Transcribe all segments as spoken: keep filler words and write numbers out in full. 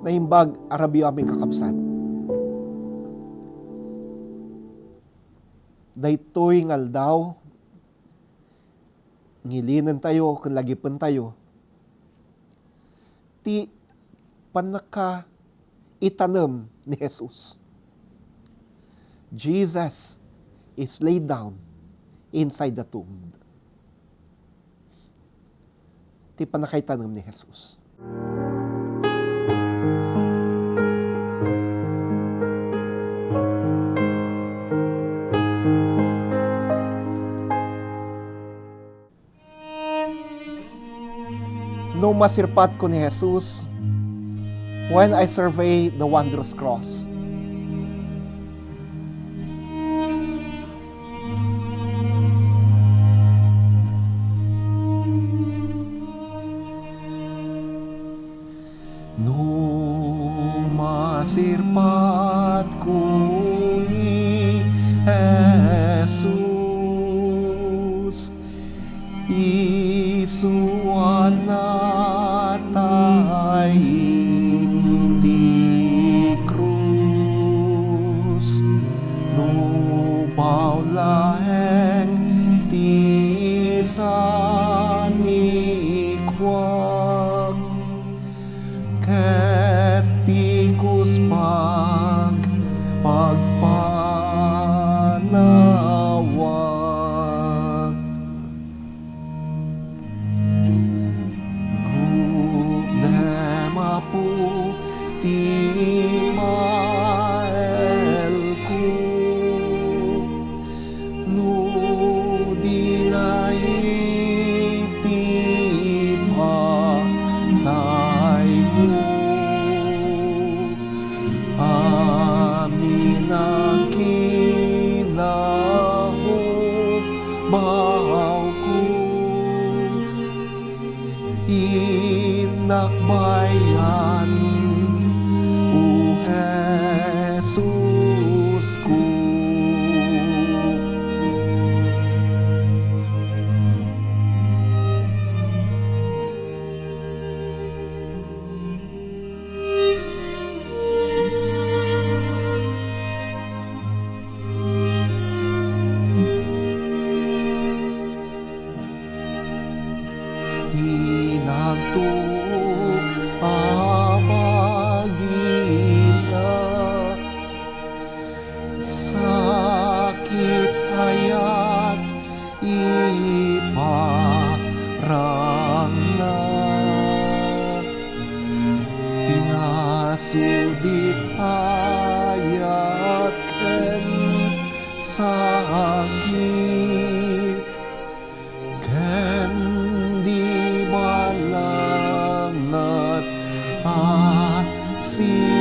Naimbag a rabii, amin kakabsat. Daytoy nga aldaw, ngilinentayo ken lagipentayo ti pannakaitanem ni Jesus. Jesus is laid down inside the tomb. Ti pannakaitanem ni Jesus. No masirpatko ni Jesus, when I survey the wondrous cross. No masirpatko ni Jesus, isu a natay iti krus. No bao laeng ti sanikuak, ket ti kuspag pagpanawak. Gupnem, Apo, ti maelko. No di la iti pataymo, amin a kinahubawko, innak bayan, O Jesusko. Ti nagtuk a bagina, sakit, ayat, iparangna. Ti nasudip, ayat ken sakit, ken di balangat a siit.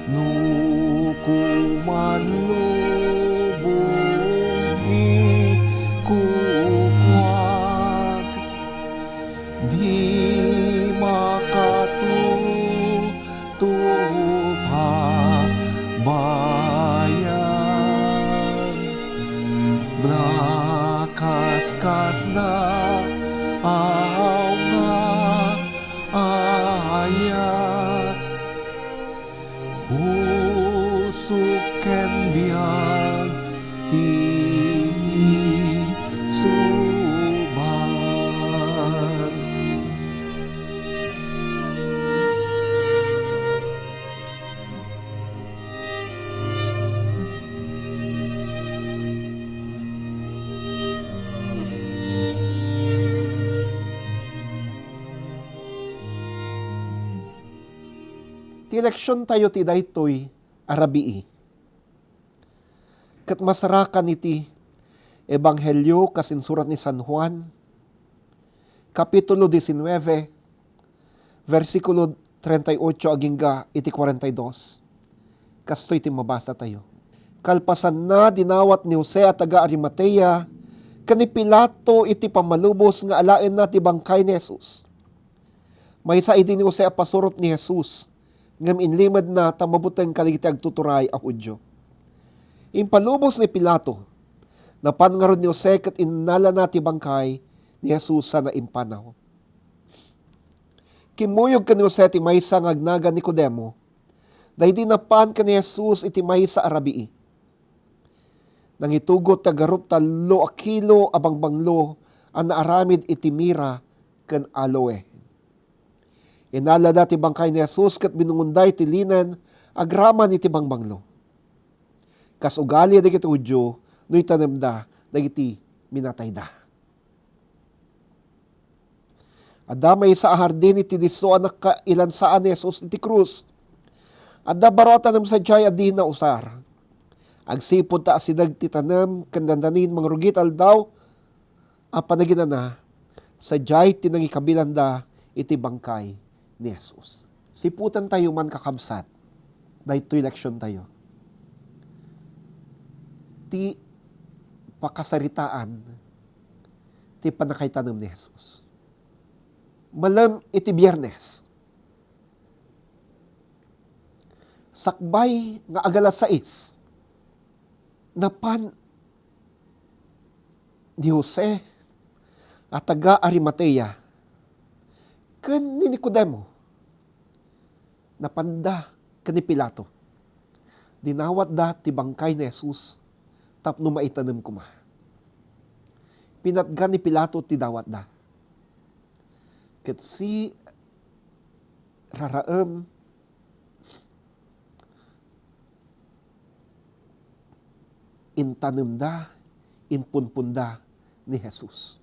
No kuman lubong ti kukuak, di makatutupa bayan. Nakaskasna, aw nga ayat, pusok ken biag ti isubat. Ti leksiontayo ti daytoy a rabii ket masarakan iti Ebanghelio kas insurat ni San Juan, Kapitulo diecinueve, bersikulo treinta y ocho agingga iti cuarenta y dos. Kastoy ti mabasatayo. Kalpasanna, dinawat ni Jose a taga-Arimatea ken ni Pilato iti pammalubos nga alaenna ti bangkay ni Jesus. Maysa idi ni Jose a pasurot ni Jesus, ngem inlimedna ta mabuteng kadagiti agtuturay a Judio. Impalubos ni Pilato. Napan ngarud ni Jose ket innalana ti bangkay ni Jesus sana impanaw. Kimmuyog ken ni Jose ti maysa nga agnagan Nicodemo, daydi napan ken ni Jesus iti maysa a rabii. Nangitugot ti agarup tallo a kilo a bangbanglo a naaramid iti mira ken aloe. Inalada ti bangkay ni Jesus ket binungonda iti linen agraman iti bangbanglo. Kas ugali dagiti Judio no itanemda dagiti minatayda. Adda maysa a hardin iti disso a nakailansaan ni Jesus iti krus. Adda baro a tanem sadiay a di nausar. Agsipud ta asideg ti tanem ken dandanin mangrugi ti aldaw a panaginana, sadiay ti nangikabilanda iti bangkay ni Jesus. Siputentayo man, kakabsat, daytoy leksiontayo. Ti pakasaritaan ti pannakaitanem ni Jesus. Malem iti Biernes, sakbay nga agalas sais, napan ni Jose a taga-Arimatea ken ni Nicodemo. Napanda ken ni Pilato. Dinawatda ti bangkay ni Jesus tapno maitanem koma. Pinatgan ni Pilato ti dawatda. Ket siraraem, intanemda, impunponda ni Jesus.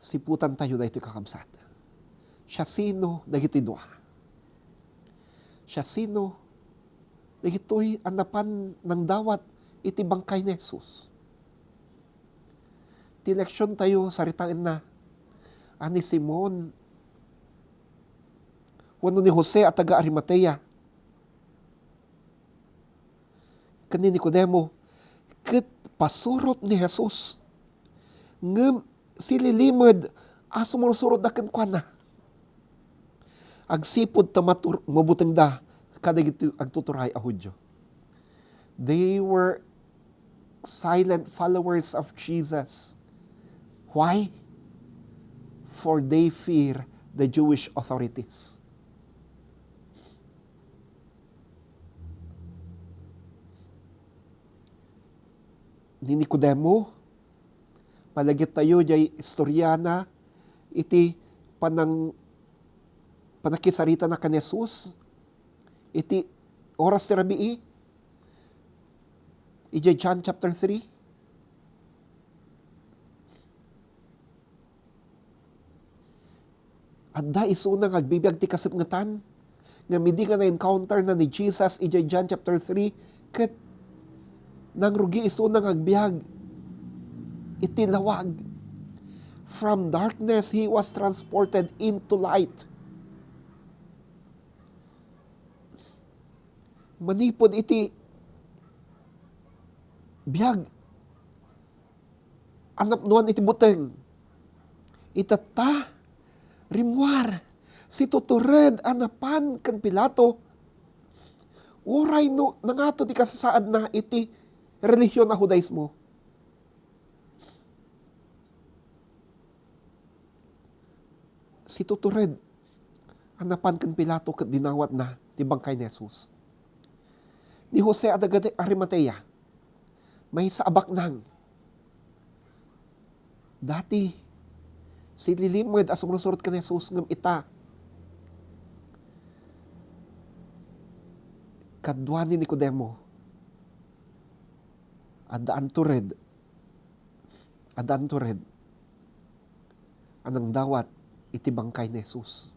Siputantayo daytoy, kakabsat. Siasino dagitoy dua? Siasino dagitoy a napan nangdawat iti bangkay ni Jesus? Ti leksiontayo, saritaenna a ni Simon wenno ni Jose a taga-Arimatea ken ni Nicodemo ket pasurot ni Jesus. Ngem sililimed a sumursurotda kenkuana. Agsipud ta matur-, mabutengda kadagiti agtuturay a Judio. They were silent followers of Jesus. Why? For they fear the Jewish authorities. Ni Nicodemo, malagiptayo diay istoriana iti panang-, panakisaritana ken Jesus iti oras ti rabii, idiay John chapter three. Adda isuna nga agbibiag ti kasepngetan, ngem idi nga na-encounter na ni Jesus idiay John chapter three, ket nangrugi isuna nga agbiag iti lawag. From darkness, he was transported into light. Manipud iti biag a napnoan iti buteng. Itatta, rimmuar, situtured a napan ken Pilato, uray no nangato ti kasasaadna iti relihion a Judaismo. Situtured a napan ken Pilato ket dinawatna ti bangkay ni Jesus. Ni Jose a taga Arimatea, maysa a baknang. Dati, sililimed a sumursurot ken Jesus, ngem ita, kadua ni Nicodemo, adda antured, adda antured a nangdawat iti bangkay ni Jesus.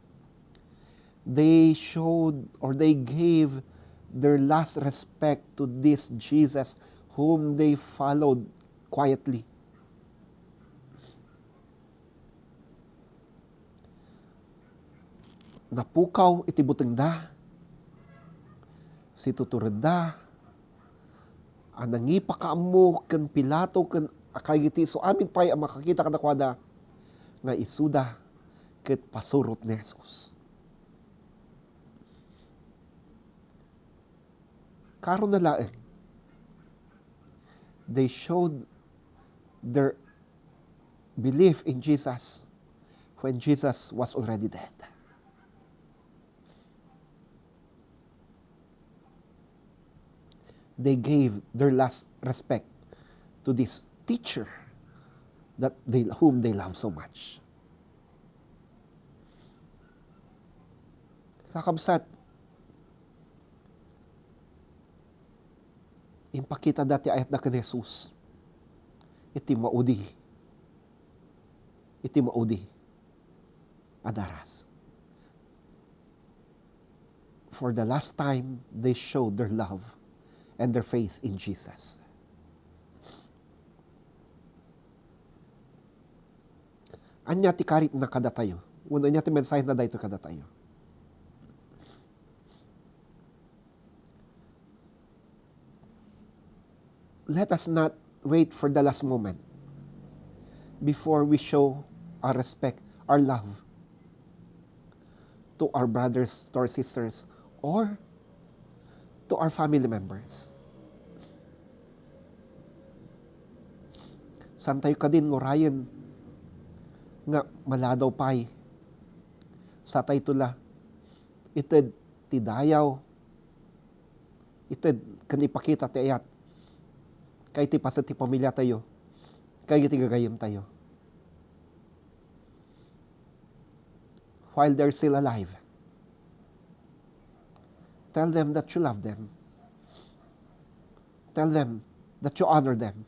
They showed or they gave their last respect to this Jesus whom they followed quietly. Napukaw iti butengda, situturedda a nangipakaammo ken Pilato ken a kadagiti isu amin pay a makakita kadakuada nga isuda ket pasurot ni Jesus. Karuna laeng, they showed their believe in Jesus when Jesus was already dead. They gave their last respect to this teacher that they, whom they love so much. Kakabsat, impakita da ti ayatda ken Jesus iti maudi, iti maudi a daras. For the last time, they showed their love and their faith in Jesus. Ania ti karitna kadatayo? Wenno ania ti mensahena daytoy kadatayo? Let us not wait for the last moment before we show our respect, our love to our brothers, to our sisters, or to our family members. Saantayo kadin nga urayen nga maladaw pay. Satayto la, ited ti dayaw, ited ken ipakita ti ayat, kay ti paset ti pamiliatayo, kay ti gagayyemtayo. While they're still alive, tell them that you love them. Tell them that you honor them.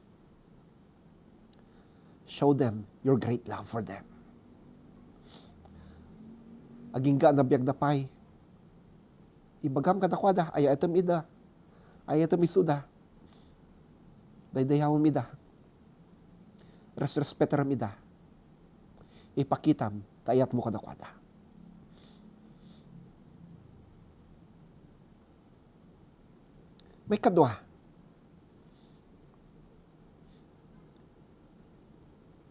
Show them your great love for them. Agingga a nabiagda pay, ibagam kadakuada, ayatem ida, ayatem isuda, daydayawem ida, resrespetarem ida, ipakitam ta ayatmo kadakuada. Maikadua,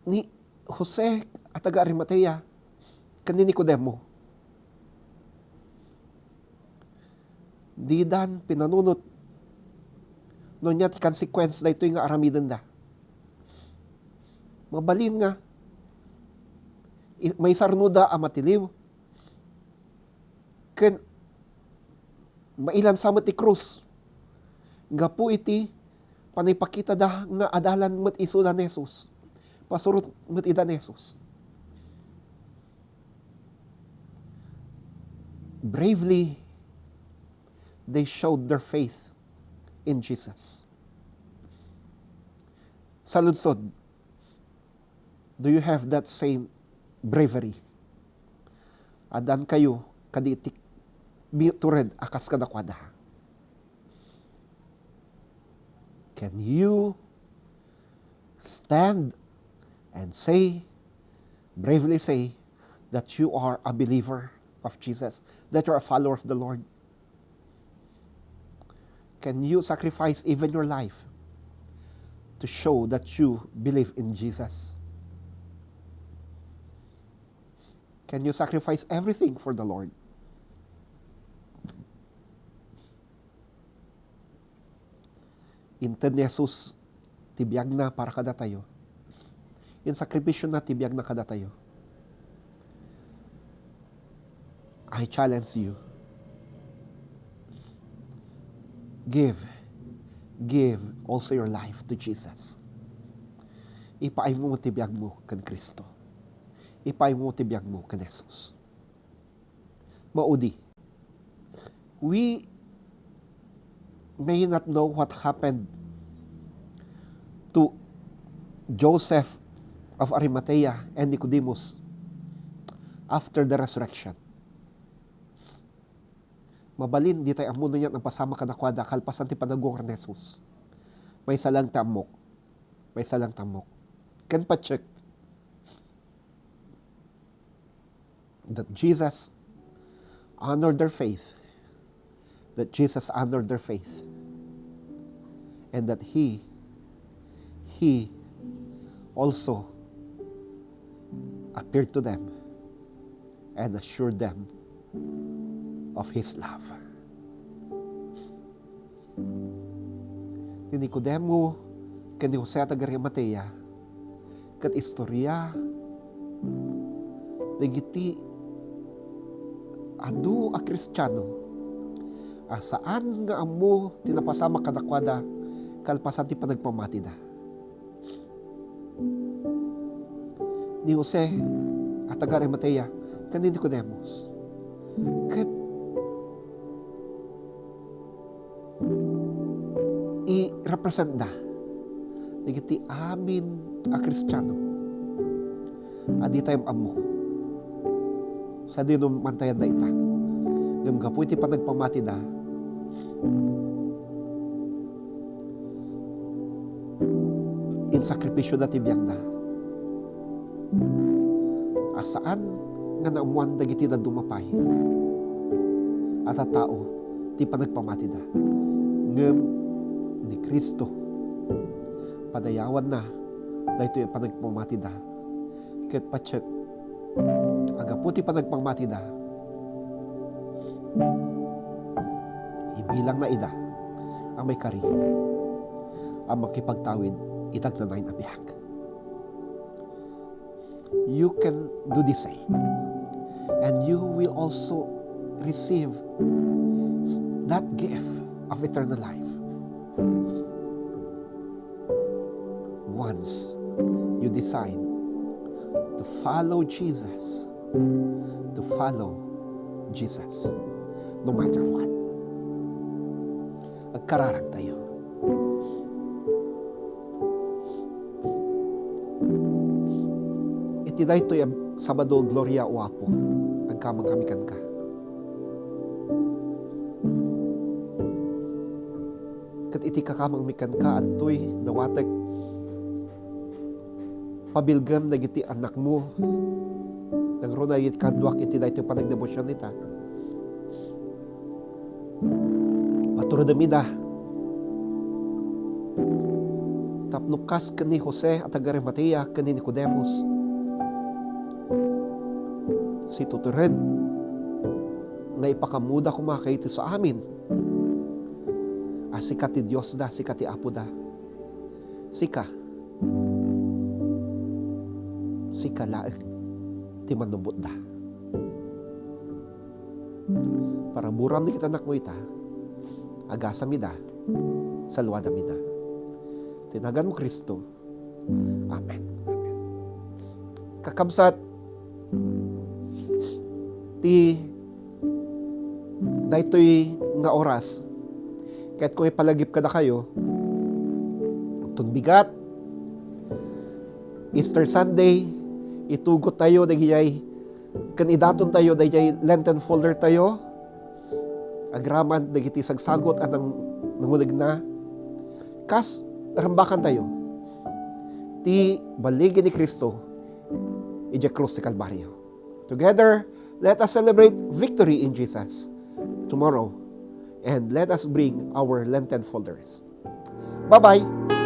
ni Jose a taga Arimatea ken ni Nicodemo, didan pinanunot no ania ti consequence daytoy nga aramidenda. Mabalin nga i-, maisarnoda a matiliw ken mailansa met ti krus gapu iti panangpakitada nga adalan met isuda ni Jesus. Pasurot met ida ni Jesus. Bravely, they showed their faith in Jesus. Saludsod, do you have that same bravery? Addankayo kadi iti bi-, tured a kas kadakuada. Can you stand and say, bravely say, that you are a believer of Jesus, that you're a follower of the Lord? Can you sacrifice even your life to show that you believe in Jesus? Can you sacrifice everything for the Lord? Inted ni Jesus ti biagna para kadatayo. Insakripisyona ti biagna kadatayo. I challenge you. Give. Give also your life to Jesus. Ipaaymo ti biagmo ken Cristo. Ipaaymo ti biagmo ken Jesus. Maudi. We may not know what happened to Joseph of Arimathea and Nicodemus after the resurrection. Mabalin, di tayo ammo no ania ti napasamak kadakuada kalpasan ti panaggungar ni Jesus. Maysa lang ti ammok. Maysa lang ti ammok. Ken pacheck that Jesus honored their faith, that Jesus honored their faith, and that He, He also appeared to them and assured them of His love. Ni Nicodemo ken ni Jose a taga-Arimatea, ket istoria dagiti adu a Kristiano a saan nga ammo ti napasamak kadakuada kalpasan ti panagpamatida. Ni Jose a taga Arimatea ken ni Nicodemus. Ket i-representda dagiti amin a Kristiano a ditay am-ammo sadino mantayan dayta. Ngem gapu iti panagpamatida, insakripisioda ti biagda a saan nga naammoan dagiti dadduma pay a tattao ti panagpamatida. Ngem ni Cristo, padayawanna daytoy a panagpamatida. Ket patiek a gapu ti panagpamatida, ibilangna ida a maikari a makipagtawid iti agnanayon a biag. You can do the same. And you will also receive s- that gift of eternal life once you decide to follow Jesus, to follow Jesus, no matter what. Agkararag tayo. Iti daytoy a Sabado, Gloria, O Apo, agkamangkami kenka. Ket iti kakamangmi kenka, adtoy dawatek pabilgem dagiti annakmo. Nangruna iti kaduak iti daytoy panagdebosion ita. Paturedem ida tapno kas ken ni Jose a taga Arimatea ken ni Nicodemus, situtured nga ipakammoda koma kadagiti amin a sika ti Diosda, sika ti Apoda, sika, sika laeng ti manubotda. Paraburam dagiti annakmo ita, agasam ida, saluadam ida. Ti naganmo, Cristo. Amen. Amen. Kakabsat, ti daytoy nga oras, ket kung ipalagip kadakayo, ton bigat, Easter Sunday, itugot tayo dagijay ken idaton tayo dayjay Lenten folder tayo, agraman dagiti sagsagut a nang-, nangunegna. Kas, rambakan tayo ti baligi ni Cristo idiay krus ti Kalbario. Together, let us celebrate victory in Jesus tomorrow, and let us bring our Lenten folders. Bye-bye!